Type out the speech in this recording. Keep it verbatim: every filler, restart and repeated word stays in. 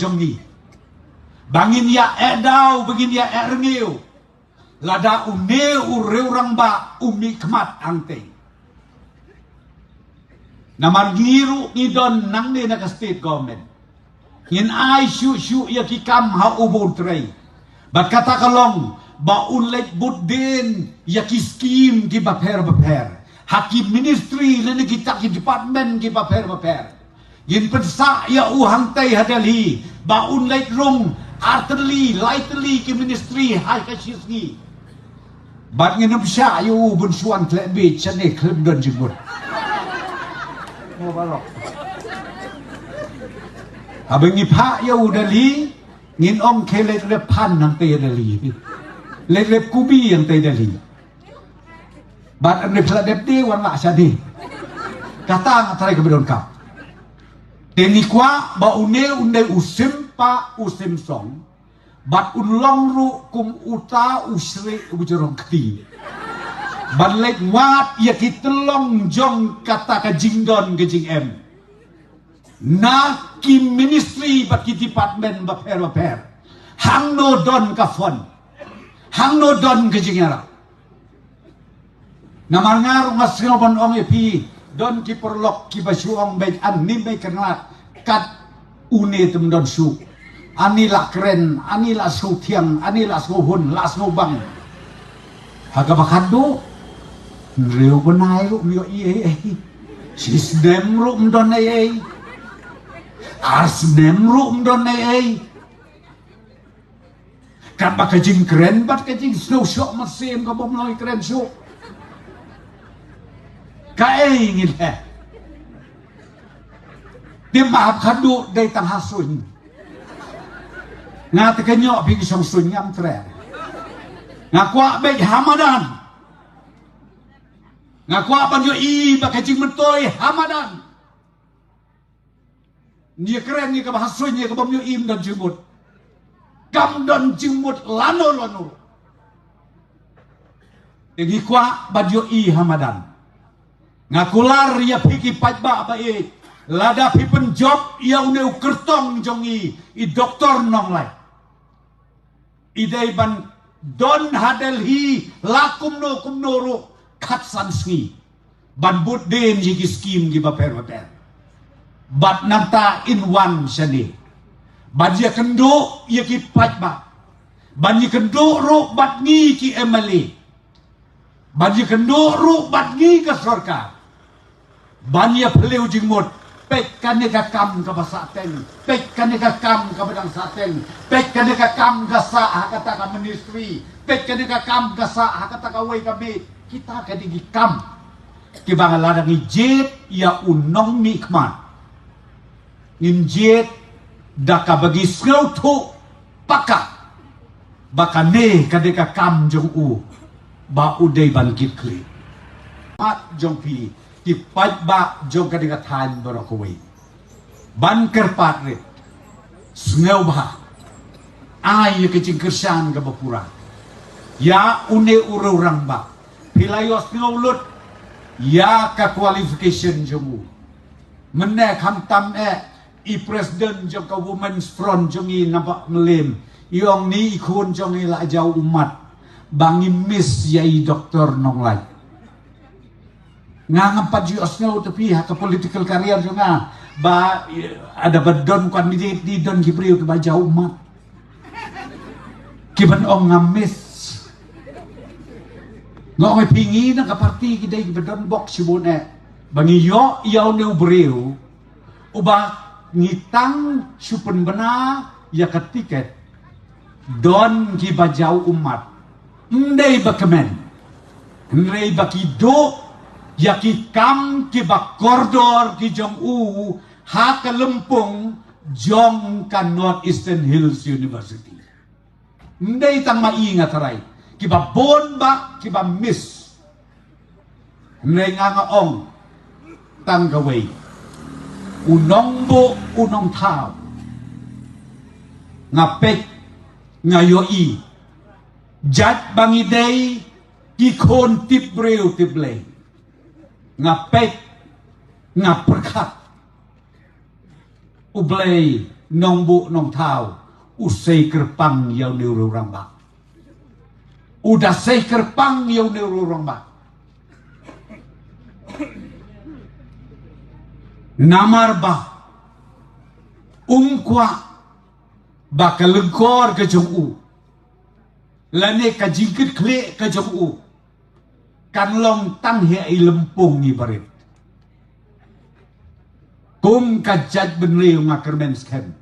jong ngi. Ba ngin ïa eh daw, ba ngin ïa eh rngiew. Lada une u riew rangbah u mih khmat hangtei. Namar ngi ruh ngi don nangne na ka state government. Ngin ai shuh shuh ïa ki kam ha uba u trei. Bad kata ka long ba un leit bud dien ïa ki skim ki bapher bapher ha ki ministry lane kita ki department ki bapher bapher. Ngin pynsah ïa u hangtei ha Delhi ba un leit rung artylli laitylli ki ministry ha ka shi sngi. Bad ngin ym shah ïa u ban shu wan khlem bit shane khlem don jingmut. Haba ngi phah ïa u Delhi, ngin ong, "Khie leit rep phan hangtei ha Delhi. Leit rep kubi hangtei ha Delhi." Bad ynda phi la dep de, wan lah shane. Kata nga trai kaba donkam. Te ngi kwah ba une un dei u sim pah u sim song. Bad un long ruh kum uta u shreh u jrong kti. Ban leit wad ïa ki tyllong jong kata ka jingdon ka jingem na ki ministry bad ki department bapher bapher. Hangno don ka fund, hangno don ka jingïarap. Namar nga ruh nga sngew ban ong ïa phi, don ki paralok kiba shu ong beit, ani mei kyrnat kat une te ym don shuh. Ani la kren, ani la sngewthiang, ani la sngewhun, la sngewbang. Ha kaba khatduh, hynriew bnai ruh ym ïohi ei ei. Shi snem ruh ym don ei ei. Ar snem ruh ym don ei ei. Katba ka jingkren bad ka jingsngew shoh mynsiem ka bym long kren shuh. Kaei ngin leh? Te ma hap khatduh dei tang ha suiñ. Nga te ka ñiuh phi ki shong suiñ ngam treh. Nga kwah beit ha madan. Nga kwah ban ïohi ba ka jingmyntoi ha madan. Ngi kren ngi kaba ha suiñ ngi kaba ym ïohi ym don jingmut. Kam don jingmut lano lano. Te ngi kwah ban ïohi ha madan. Nga kular ïa phi ki paidbah ba ïeit, lada phi pynjop ïa une u kyrtong jong ngi i Doktor Nonglait. I dei ban don ha Delhi la kumno kumno ruh khatsan sngi ban bud dien ïa ki skim ki bapher bapher. Bad nangta in wan shane ban ïakynduh ïa ki paidbah, ban ïakynduh ruh bad ngi ki M L A. Ban ïakynduh ruh bad ngi ka sorkar ban ïa phylliew jingmut. Peit kane ka kam kaba sah teng, peit kane ka kam kaba dang sah teng, peit kane ka kam ka sah ha kata ka ministry, peit kane ka kam ka sah ha kata kawei ka miet. Kita ka dei ki kam kiba lada ngi jied ïa u nongmihkhmat, ngin jied da kaba ngi sngewthuh paka ba kane ka dei ka kam jong u ba u dei ban kit khlieh. Mat jong phi ki paidbah jong ka dei ka thaiñ baroh kawei ban kyrpad rit, sngewbha ai ïa ka jingkyrshan kaba pura ïa une u riew rangbah. Phi la ïohsngew lut ïa ka qualification jong u. Mynne khamtam eh i president jong ka Women's Front jong i na Bah Mylliem i ong ni i khun jong i la jaw ummat ba ngi miss ïa i Doktor Nonglait. Nga ngam pat ju ïohsngew te phi ha ka political career jong nga ba, eh, ada ba don kandidate ni don ki briew kiba jaw ummat. Kiban ong ngam miss. Nga ong ïa phi ngi na ka party ki dei kiba don bok shibun eh ba ngi ïoh ïa une u briew uba ngi tang shu pynbna ïa ka tiket. Don kiba jaw ummat, ym dei ba kmen, hynrei ba ki duh ïa ki kam kiba kordor ki jong u ha ka lympung jong ka North Eastern Hills University. Ym dei tang ma i nga tharai, kiba bun bah kiba miss. Hynrei nga nga ong tang kawei, u nongbuh u nongthaw. Nga peit, nga ïohi jait ba ngi dei ki khun tip briew tip Blei. Nga peit, nga pyrkhat, U Blei Nongbuh Nongthaw u sei kyrpang ïa une u rangbah. U da sei kyrpang ïa une u rangbah. Namar ba um kwah ba ka lyngkor ka jong u lane ka jingkit khlieh ka jong u kan long tang ha i lympung i barit. Kum ka jaitbynriew nga kyrmen skhem,